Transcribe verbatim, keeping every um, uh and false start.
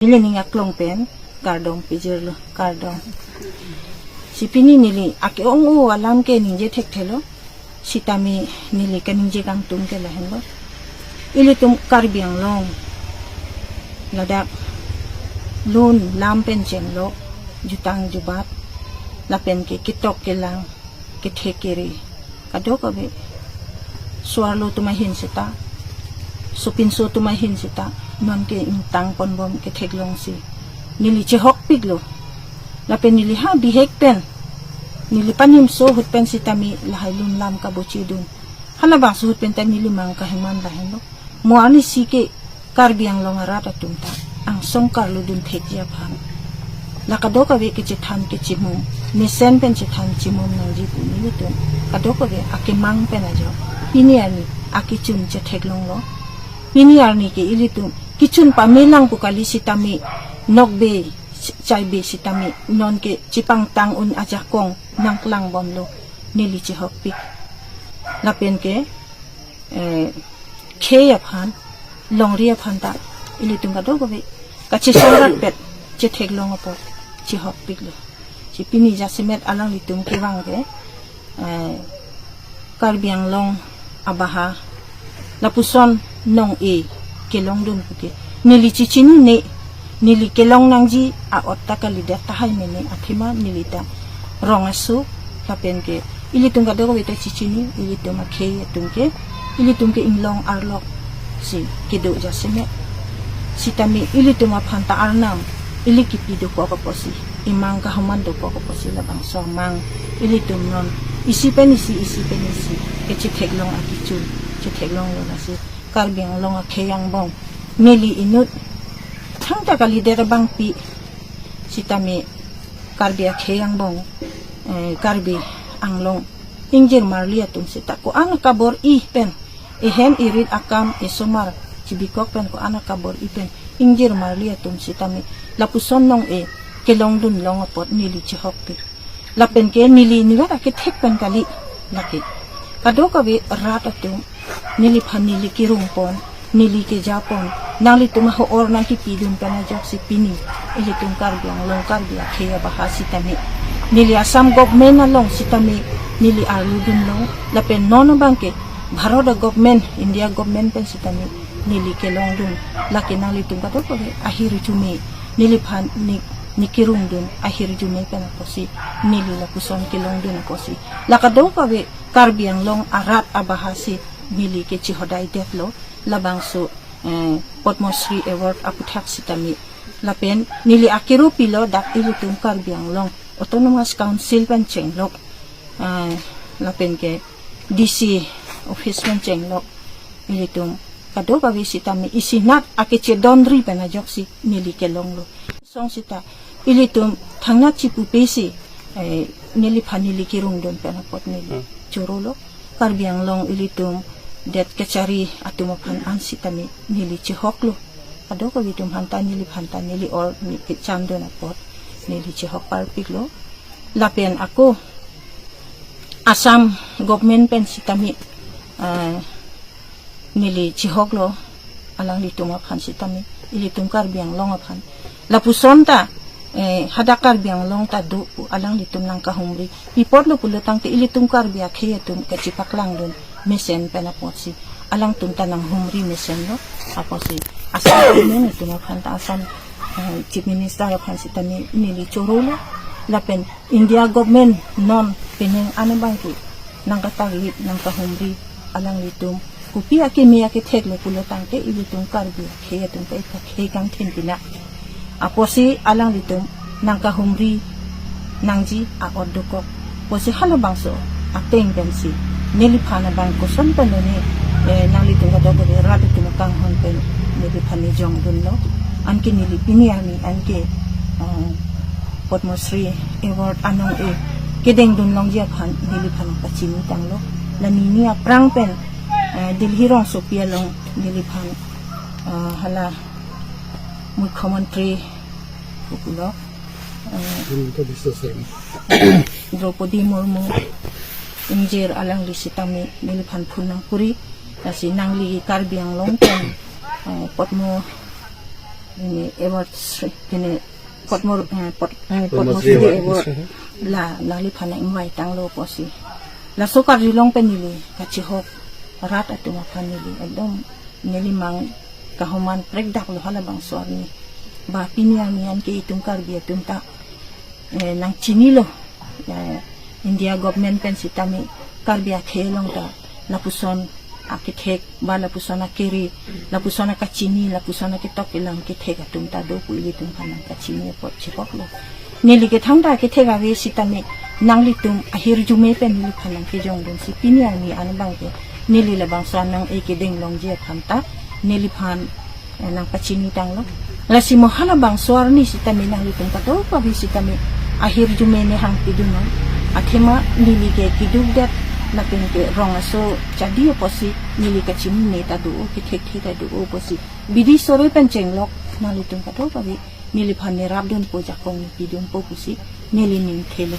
Neli ning aklong pen kardom pijirlo, kardom. Si pini neli ake-ong-o alam ke ningje thekthelo. Sitame neli kaningje kangtung ke lahenlo. Ilitum Karbi Anglong ladak lun lam pen chenglok, jutang jubat, lapen ke ketok kelang, kethe kere, kadokave, so-arlo atum ahin seta, sopinso atum ahin seta, non ke ingtang ponbom ketheklongsi neli chehokpiklo. Lapen neli ha bihek pen, neli panimso ahut pen sitame lahai lun lam kabochedun. Halabangso ahut pen ta neli mang kaheman lahenlo. Mo arnisi ke Karbi Anglong arat atum ta angsong karludun thekji aphan, la kadokave kechethan kechimum, mesen pen chethan chimum nangji pu nelitum kadokave akemang pen ajok pini arni akechun chetheklonglo. Pini arni ke ilitum kechun pamelang pu kali sitame, nokbe ch-, chaibe sitame, non ke chepangtang un ajakong nangklangbomlo, neli chehokpik. Lapen ke, eh, khei aphan, longri aphan ta ilitum kadokave kachesong ratpet chetheklong apot chehokpiklo. Si pini jasemet alanglitum kevang ke, eh, Karbi Anglong abaha lapuson nong-e kelongdun puke, neli chechinine, neli kelong nangji a-ot ta kalidet tahai mene, athema neli ta rong aso, lapen ke ilitum kadokave ta chechini, ilitum akhei atum ke, ilitum ke inglong arlok si kedo jasemet. Sitame ilitum aphan ta arnam ili kipi dokok apotsi, imang kahoman dokok apotsi, labangso amang ilitum non isi pen isi, isi pen isi kechetheklong akechun chetheklonglo. Lasi Karbi Anglong akhei angbong, neli inut thangta kalidet abangpi sitame Karbi akhei angbong, eh, Karbi Anglong ingjir marli atum seta ko-an akabor-i pen, ehem erit akam esomar chibikok pen ko-an akabor-i pen ingjir marli atum sitame lapuson nong-e kelongdun long apot neli chehokpik. Lapen ke neli niwat akethek pen kali, lake kadokave rat atum neliphan neli kerung pon, neli keja pon, nanglitum aho-or nangkipidun pen ajoksi pini ilitum Karbi Anglong Karbi akhei abaha sitame, neli Assam government along sitame neli arludunlo, lapen non abang ke Bharat a-government, India government pen sitame neli kelongdun, lake nanglitum kadokave ahirjume, neliphan ne, ne kerungdun ahirjume pen apotsi neli lapuson kelongdun apotsi, la kadokave Karbi Anglong arat abaha si neli ke chehodaidetlo, labangso, eh, Padma Shri Award aputhak sitame. Lapen neli akero pilo dak ilitum Karbi Anglong Autonomous Council pen chenglok, eh, lapen ke D C office pen chenglok, ilitum kadokave sitame isinat akechedonri pen ajoksi neli kelonglo. Song seta ilitum thangnat chipupe si, eh, neliphan neli kerungdun pen apot neli, hmm, chorolo. Karbi Anglong ilitum det kachari atum aphan an sitame neli chehoklo. Kadokave atum aphanta neliphanta neli or ne kechamdun apot neli chehok parpiklo. Lapen ako Assam government pen sitame, eh, neli chehoklo, alanglitum aphan sitame, ilitum Karbi Anglong aphan. Lapuson ta, eh, hadak Karbi Anglong ta do pu alanglitum nangkahumri. Pi apotlo pulo tangte ilitum Karbi akhei atum kachepaklangdun mesen pen apotsi, alangtum ta nanghumri mesenlo apotsi, Assam government atum aphanta, Assam, eh, Chief Minister aphan sitame neli chorolo. Lapen India government non penang an abang ke nangkatarlip, nangkahumri alanglitum. Kopi akeme aketheklo pulo tangte ilitum Karbi akhei atum ta ita khei kangthin pina. Apotsi alanglitum nangkahumri nangji a-ot dokok. Apotsi halabangso ateng pensi neliphan abang koson pen lone, eh, nanglitum kadokave rat atum akanghon pen neliphan nejongdunlo. Anke neli pini arni anke, eh, Padma Shri Award anong-e kedengdun longji aphan neliphan pachinitanglo. La nini aphrang pen, eh, Delhi rongsopi along neliphan, eh, hala Mukhyamantri pulo, eh, Himanta Biswa Sarma, Draupadi Murmu ingjir alangli sitame neliphan phone nangkuri, lasi nangli Karbi Anglong pen, eh, Padma Ini award sri, ini Padma, eh, Pad-, eh, Padma Padma Shri Shri Award. Award. La, nangliphan nang-invite tanglo pusi. Laso karjulong pen neli kachihok rat atum aphan neli ekdom neli mang kahoman prekdaklo halabangso arni. Ba pini arni anke itum Karbi atum ta, eh, nangchinilo. Eh, India government pen sitame Karbi akhei along ta lapuson akethek, ba lapuson akere, lapuson akachini, lapuson aketok kelang kethek atum ta do pu ilitum aphan nangkachini apot chihoklo. Neli ke thangta kethek ave sitame nanglitum ahirjume pen neliphan nangkejongdunsi pini arni an abangke neli labangso an nang-e kedeng longji aphan ta neliphan, eh, nangpachini tanglo. Lasi mo halabangso arni sitame nanglitum kadokave sitame ahirjume ne hangpidunnon. Athema neli ke keduk det lapen ke rong aso chadi apotsi neli kachinine ta do, kethekthe ta do apotsi bidi sore pen chenglok nanglitum kadokave neliphan nerapdunpo, jakong nepidunpo pusi neli ning thelo.